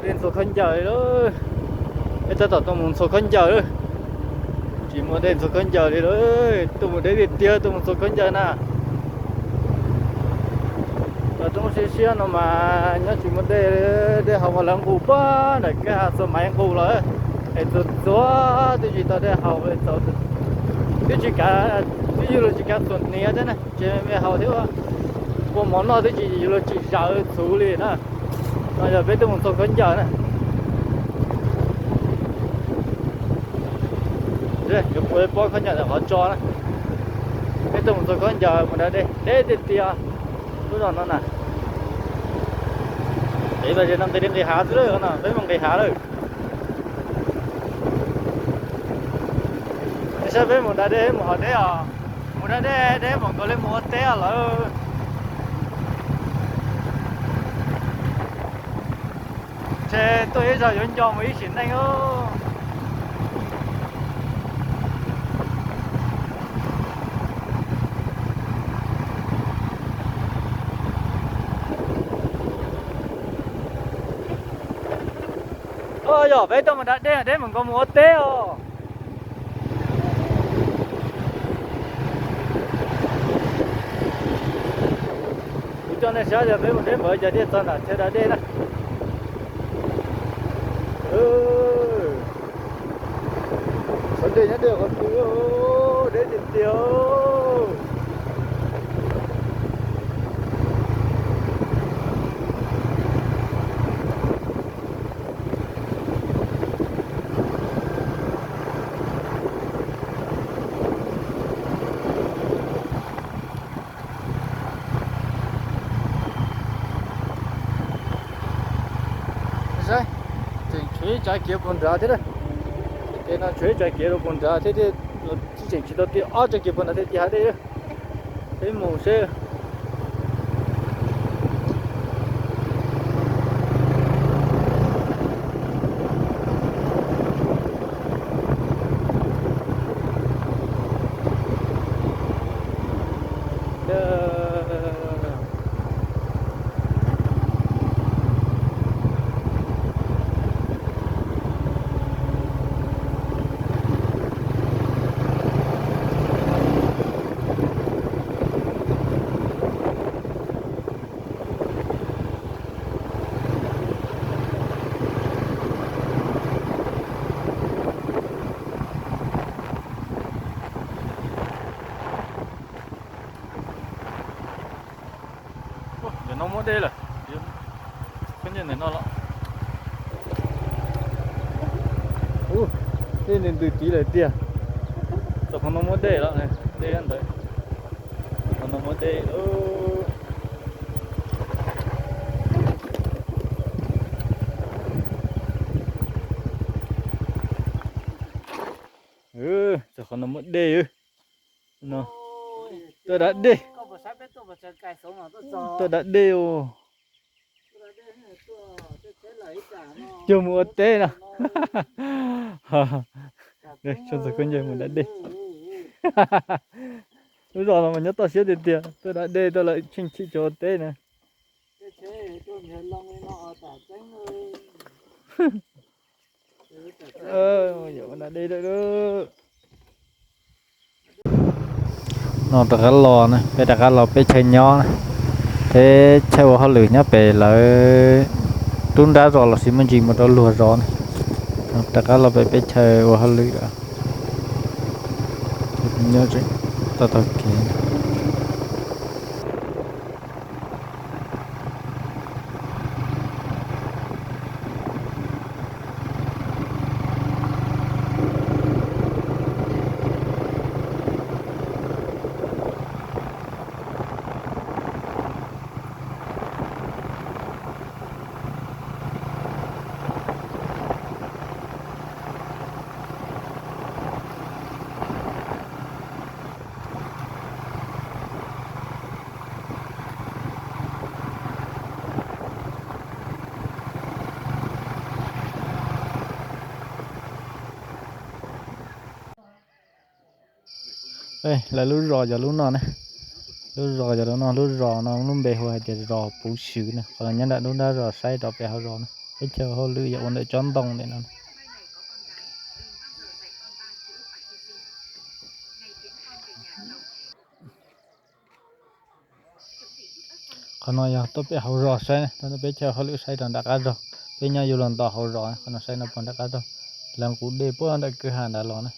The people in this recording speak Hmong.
Dej ntxhua khaub ncaws li lawm. Peb tab tom tuaj mus ntxhua khaub ncaws lawm. Tsis muaj dej ntxhua khaub ncaws li lawm, tuaj mus deb tiag tiag tuaj mus ntxhua khaub ncaws na. Cov roob siab siab no mas nyob tsis muaj dej, dej haus mas lawv nqus pag ntawm kwj ha txua maiv nqus lawm. Es txua txua twb tsis tau dej haus, twb tsis kav, twb yug luag tsis kav txhuam hniav thiab na, tsis me haus thiab. Ua mov noj twb tsis, yug luag tsis zaws txhuv li na. No yog peb tuaj mus ntxhua khaub ncaws na. Yuav pua pob khaub ncaws ntawm qhov tso na. Peb tuaj mus ntxhua khaub ncaws mus da dej, deb tiag tiag lub zos no na. Peb vaj ze no nqis li nqis hav xwb lawm no, peb mus nqis hav lawm. Saib peb mus da dej mus haus deb os. Mus da dej deb mam nkaus li mus ua teb os lawm. Ces tuaj ib zaug yuav nco mus ib sim neej os. Yog peb tuaj mus da dej, deb mam nkaus mus ua teb os. Kuv coj nej saib yog peb mus deb npaum cas thiaj txog nram chaw da dej na. Xov dej nyob deb qhov twg, deb tiag tiag. Saib, tseem tshuav ib tsav kev puag nrad thiab. Kev no tshuav ib tsav kev rau puag nrad thiab, tseem tsis tau ti ob tsav kev puag nrad thiab, ti hav dej. Peb mus seb. Ntawm no muaj dej lawm. Khaub ncaws ntawm no los. Ub, dej ntws ntws tid lawm tiag. Txog qhov no muaj dej los, dej ntawd. Txog qhov no muaj dej. Txog qhov no muaj dej. No, tuaj da dej. Tuaj da dej os. Cog mus ua teb no. Txog khaub ncaws mus da dej. Lub zos no mas nyob toj siab tiag tiag, tuaj da dej tuaj lawm tsheej tshim cog ua teb na. No rov qab los na, peb rov qab los peb chaw nyob na, peb chaw ua hauj lwm nyob pem lawv rub nrab zos los sis muaj ntsis mus rau luag zos na. Rov qab los pem peb chaw ua hauj lwm lawm. Nyob tseem tau tau kev. Lawv lub zos yog lub no na, lub zos yog lub no, lub zos no lub npe hu hais tias zos Puv Swm na, qhov no nyob nram lub nrab zos saib rov pem hauv zos na. Teb chaws hauj lwm yog ua ntawm tsob ntoo ntawm no. Qhov no yog tuaj peb hauv zos saib, tuaj peb chaw hauj lwm saib rau nram qab zos. Peb nyob yuav luag nto hauv zos, qhov no saib no puag nram qab zos. Lawv nqus dej puag ntawm kwj ha nrad los na.